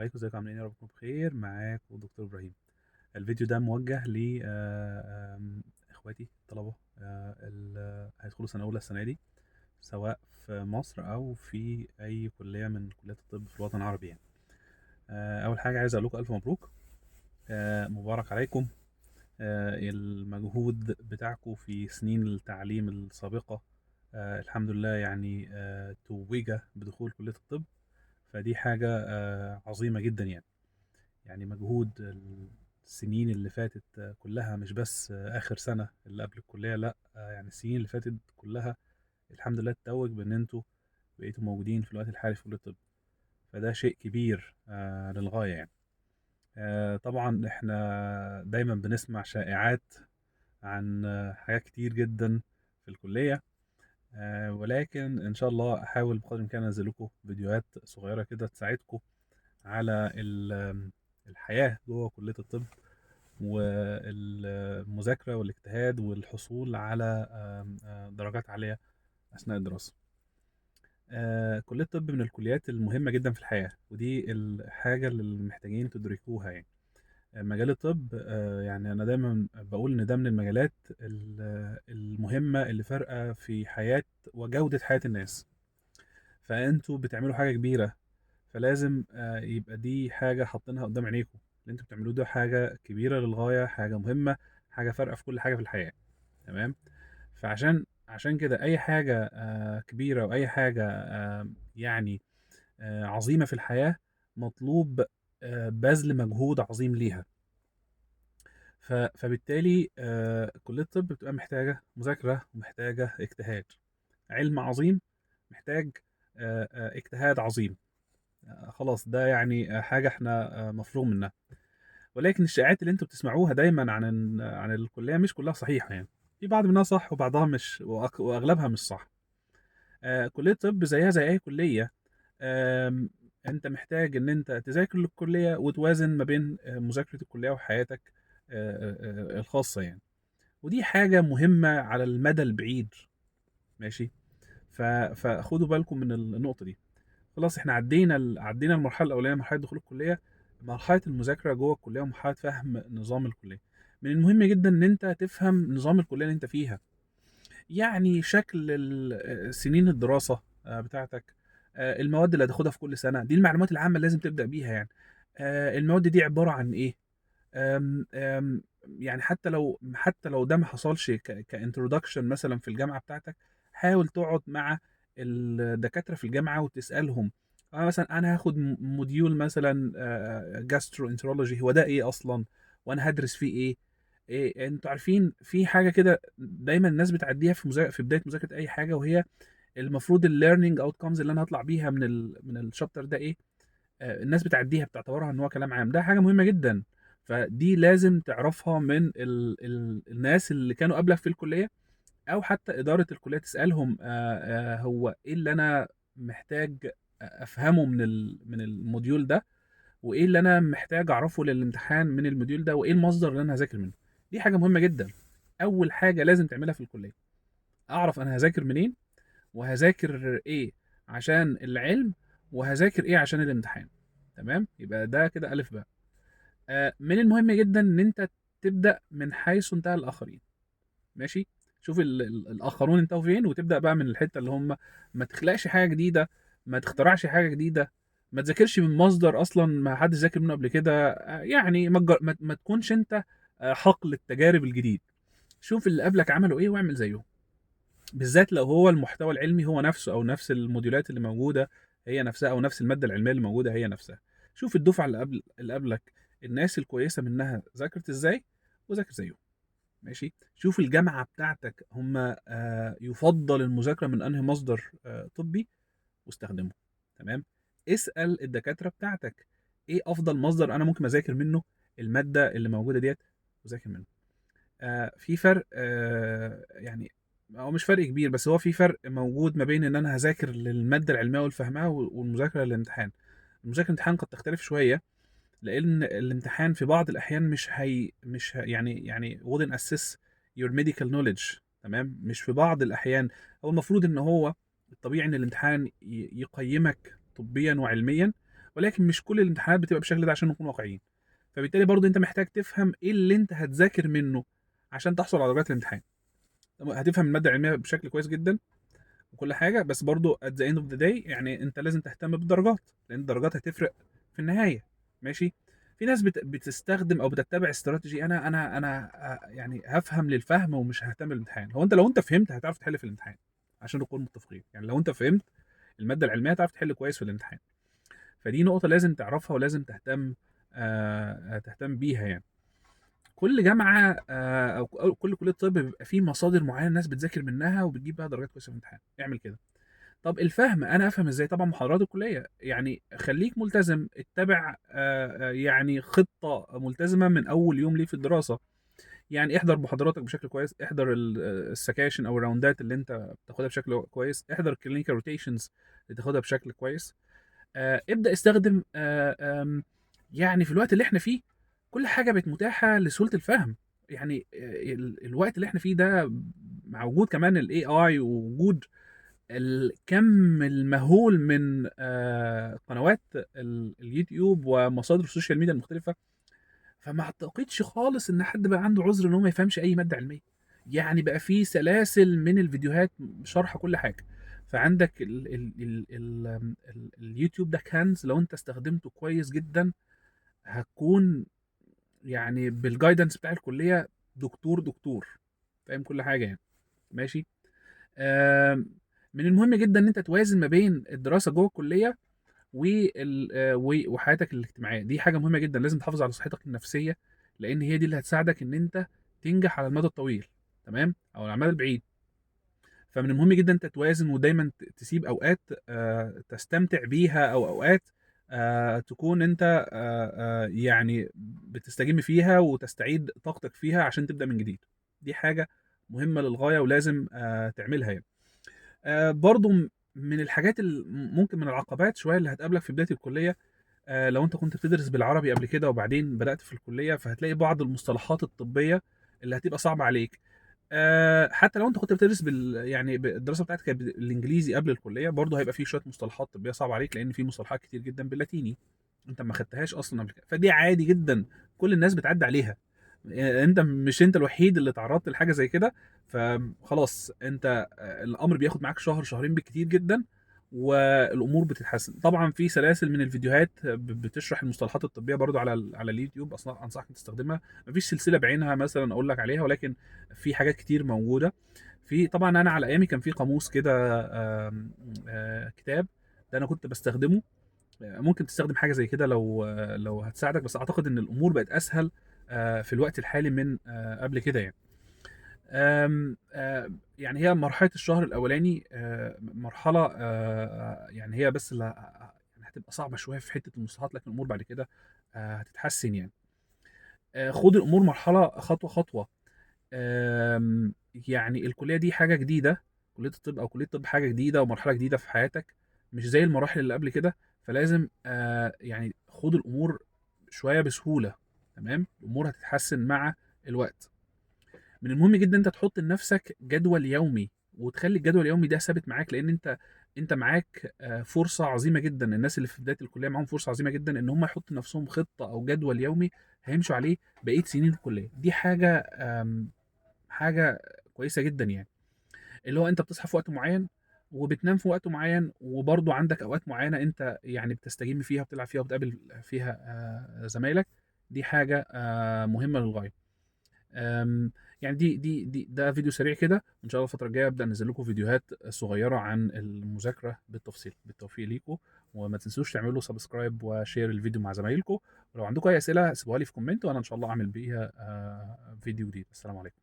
عليكم، ازيكم؟ عاملين ايه؟ يا رب تكونوا بخير. معاكم دكتور ابراهيم. الفيديو ده موجه ل اخواتي الطلبة اللي هيدخلوا سنة اولى السنة دي، سواء في مصر او في اي كليه من كليات الطب في الوطن العربي. يعني اول حاجة عايز اقول لكم الف مبروك، مبارك عليكم المجهود بتاعكم في سنين التعليم السابقة. الحمد لله، يعني توج بدخول كليه الطب، فدي حاجة عظيمة جدا. يعني مجهود السنين اللي فاتت كلها، مش بس آخر سنة اللي قبل الكلية، لا، يعني السنين اللي فاتت كلها الحمد لله اتوج بإن انتوا بقيتوا موجودين في الوقت الحالي في كلية الطب، فده شيء كبير للغاية. يعني طبعا احنا دايما بنسمع شائعات عن حاجات كتير جدا في الكلية، ولكن ان شاء الله احاول بقدر الامكان انزل لكم فيديوهات صغيرة كده تساعدكم على الحياة جوه كليه الطب والمذاكرة والاجتهاد والحصول على آم، آه، درجات عالية اثناء الدراسة. كليه الطب من الكليات المهمة جدا في الحياه، ودي الحاجة اللي محتاجين تدركوها. يعني مجال الطب، يعني انا دايما بقول ان ده من المجالات المهمة اللي فارقه في حياة وجوده حياة الناس. فانتوا بتعملوا حاجة كبيره، فلازم يبقى دي حاجة حاطينها قدام عينيكم. اللي انتوا بتعملوه ده حاجة كبيرة للغايه، حاجة مهمه، حاجة فارقه في كل حاجة في الحياه. تمام؟ فعشان كده اي حاجة كبيرة واي حاجة يعني عظيمة في الحياة مطلوب بذل مجهود عظيم ليها. فبالتالي كلية الطب بتبقى محتاجة مذاكرة ومحتاجة اجتهاد. علم عظيم محتاج اجتهاد عظيم. خلاص، ده يعني حاجة احنا مفروغ منها. ولكن الشائعات اللي انتوا بتسمعوها دايما عن الكلية مش كلها صحيحة، يعني في بعض منها صح وبعضها مش، واغلبها مش صح. كلية الطب زيها زي اي كلية، انت محتاج ان انت تذاكر للكلية وتوازن ما بين مذاكرة الكلية وحياتك الخاصة يعني. ودي حاجة مهمة على المدى البعيد، ماشي؟ فخدوا بالكم من النقطة دي. خلاص، احنا عدينا المرحلة الأولانية، مرحلة دخول الكلية، مرحلة المذاكرة جوه الكلية ومرحلة فهم نظام الكلية. من المهم جدا ان انت تفهم نظام الكلية اللي انت فيها، يعني شكل سنين الدراسة بتاعتك، المواد اللي هتاخدها في كل سنة. دي المعلومات العامة اللي لازم تبدأ بيها. يعني المواد دي عبارة عن ايه؟ أم أم يعني حتى لو ده ما حصلش ك introduction مثلا في الجامعة بتاعتك، حاول تقعد مع الدكاترة في الجامعة وتسالهم. انا مثلا انا هاخد module مثلا gastroenterology، هو ده ايه اصلا؟ وانا هدرس فيه ايه؟ ايه، انتوا عارفين في حاجة كده دايما الناس بتعديها في بداية مذاكرة اي حاجه، وهي المفروض ال learning outcomes اللي انا هطلع بيها من ال chapter ده ايه. الناس بتعديها، بتعتبرها ان هو كلام عام. ده حاجة مهمة جدا، فدي لازم تعرفها من الناس اللي كانوا قبلك في الكليه، او حتى ادارة الكلية تسالهم هو ايه اللي انا محتاج افهمه من ال module ده، وايه اللي انا محتاج اعرفه للامتحان من ال module ده، وايه المصدر اللي انا هذاكر منه. دي حاجة مهمة جدا. اول حاجة لازم تعملها في الكليه، اعرف انا هذاكر منين وهذاكر ايه عشان العلم وهذاكر ايه عشان الامتحان. تمام؟ يبقى ده كده الف باء. من المهم جدا ان انت تبدا من حيث انتهى الاخرين، ماشي؟ شوف الاخرون انتهوا فين وتبدا بقى من الحتة اللي هم. ما تخلقش حاجة جديده، ما تخترعش حاجة جديده، ما تذاكرش من مصدر اصلا ما حدش ذاكر منه قبل كده. يعني ما تكونش انت حقل التجارب الجديد. شوف اللي قبلك عملوا ايه واعمل زيهم، بالذات لو هو المحتوى العلمي هو نفسه، او نفس الموديولات اللي موجودة هي نفسها، او نفس المادة العلمية اللي موجودة هي نفسها. شوف الدفعة اللي قبلك، الناس الكويسة منها ذاكرت ازاي وذاكر زيهم، ماشي؟ شوف الجامعة بتاعتك هم يفضل المذاكرة من انهي مصدر طبي واستخدمه. تمام؟ اسال الدكاترة بتاعتك ايه افضل مصدر انا ممكن اذاكر منه المادة اللي موجودة ديت وذاكر منه. في فرق، يعني هو مش فرق كبير، بس هو في فرق موجود ما بين ان انا هذاكر للمادة العلمية والفهمها والمذاكرة للامتحان. المذاكرة للامتحان قد تختلف شويه، لان الامتحان في بعض الاحيان مش هي مش ه... يعني wouldn't assess your medical knowledge. تمام؟ مش في بعض الاحيان، هو المفروض ان هو الطبيعي ان الامتحان يقيمك طبيا وعلميا، ولكن مش كل الامتحانات بتبقى بالشكل ده عشان نكون واقعيين. فبالتالي برضو انت محتاج تفهم ايه اللي انت هتذاكر منه عشان تحصل على درجات الامتحان. هتفهم المادة العلمية بشكل كويس جدا وكل حاجة، بس برضو at the end of the day يعني انت لازم تهتم بالدرجات، لان الدرجات هتفرق في النهاية. ماشي. في ناس بتستخدم او بتتبع استراتيجي انا يعني هفهم للفهم ومش ههتم بالامتحان. هو انت لو انت فهمت هتعرف تحل في الامتحان، عشان نكون متفقين. يعني لو انت فهمت المادة العلمية هتعرف تحل كويس في الامتحان. فدي نقطة لازم تعرفها ولازم تهتم بيها. يعني كل جامعه او كل كليه طب بيبقى فيه مصادر معينة الناس بتذاكر منها وبتجيب بقى درجات كويسة في الامتحان. اعمل كده. طب الفهم انا افهم ازاي؟ طبعا محاضرات الكلية، يعني خليك ملتزم، اتبع يعني خطه ملتزمة من اول يوم ليه في الدراسة. يعني احضر محاضراتك بشكل كويس، احضر السكاشن او الراوندات اللي انت بتاخدها بشكل كويس، احضر ال clinical rotations اللي تاخدها بشكل كويس. ابدا استخدم يعني في الوقت اللي احنا فيه كل حاجة بقت متاحة لسهوله الفهم. يعني الوقت اللي احنا فيه ده مع وجود كمان ال AI ووجود الكم المهول من قنوات اليوتيوب ومصادر ال social media المختلفة، فما اعتقدش خالص ان حد بقى عنده عذر ان هو ما يفهمش اي مادة علمية. يعني بقى في سلاسل من الفيديوهات شرح كل حاجة. فعندك ال ال ال ال ال اليوتيوب ده كنز، لو انت استخدمته كويس جدا هتكون يعني بال guidance بتاع الكلية دكتور فاهم كل حاجة يعني. ماشي. من المهم جدا ان انت توازن ما بين الدراسة جوه الكلية وحياتك الاجتماعية. دي حاجة مهمة جدا، لازم تحافظ على صحتك النفسية، لان هي دي اللي هتساعدك ان انت تنجح على المدى الطويل، تمام، او على المدى البعيد. فمن المهم جدا انت توازن، ودايما تسيب اوقات تستمتع بيها، او اوقات تكون انت يعني بتستجم فيها وتستعيد طاقتك فيها عشان تبدا من جديد. دي حاجة مهمة للغاية ولازم تعملها يعني. برضو من الحاجات اللي ممكن من العقبات شوية اللي هتقابلك في بداية الكلية، لو انت كنت بتدرس بالعربي قبل كده وبعدين بدات في الكلية، فهتلاقي بعض المصطلحات الطبية اللي هتبقى صعبة عليك. حتى لو انت كنت بتدرس يعني الدراسة بتاعتك كانت بالانجليزي قبل الكلية، برضه هيبقى في شوية مصطلحات طبية صعبة عليك، لان في مصطلحات كتير جدا باللاتيني انت ما خدتهاش اصلا قبل كده. فدي عادي جدا، كل الناس بتعدي عليها، انت مش انت الوحيد اللي تعرضت لحاجة زي كده. فخلاص انت الامر بياخد معاك شهر شهرين بالكتير جدا والامور بتتحسن. طبعا في سلاسل من الفيديوهات بتشرح المصطلحات الطبية برضو على اليوتيوب، اصلا انصحك تستخدمها. مفيش سلسلة بعينها مثلا اقول لك عليها، ولكن في حاجات كتير موجودة. في طبعا انا على ايامي كان في قاموس كده، كتاب ده انا كنت بستخدمه. ممكن تستخدم حاجة زي كده لو هتساعدك، بس اعتقد ان الامور بقت اسهل في الوقت الحالي من قبل كده يعني. يعني هي مرحلة الشهر الاولاني مرحلة يعني هي بس اللي هتبقى صعبة شوية في حتة المصطلحات، لكن الامور بعد كده هتتحسن يعني. خد الامور مرحلة خطوة خطوة. يعني الكلية دي حاجة جديدة، كليه الطب او كليه الطب حاجة جديدة ومرحلة جديدة في حياتك، مش زي المراحل اللي قبل كده. فلازم يعني خد الامور شوية بسهولة، تمام. الامور هتتحسن مع الوقت. من المهم جدا انت تحط لنفسك جدول يومي، وتخلي الجدول اليومي ده ثابت معاك، لان انت معاك فرصة عظيمة جدا. الناس اللي في بداية الكلية معاهم فرصة عظيمة جدا ان هم يحطوا لنفسهم خطه او جدول يومي هيمشوا عليه بقية سنين الكلية. دي حاجة كويسة جدا يعني، اللي هو انت بتصحى في وقت معين وبتنام في وقت معين، وبرضه عندك اوقات معينة انت يعني بتستجم فيها وبتلعب فيها وبتقابل فيها زمايلك. دي حاجة مهمة للغاية. يعني دي دي دي ده فيديو سريع كده، وان شاء الله الفترة الجاية ابدا انزل لكم فيديوهات صغيرة عن المذاكرة بالتفصيل. بالتوفيق ليكم، وما تنسوش تعملوا subscribe و share الفيديو مع زمايلكم، ولو عندكم اي اسئلة سيبوها لي في comment وانا ان شاء الله اعمل بيها فيديو جديد. السلام عليكم.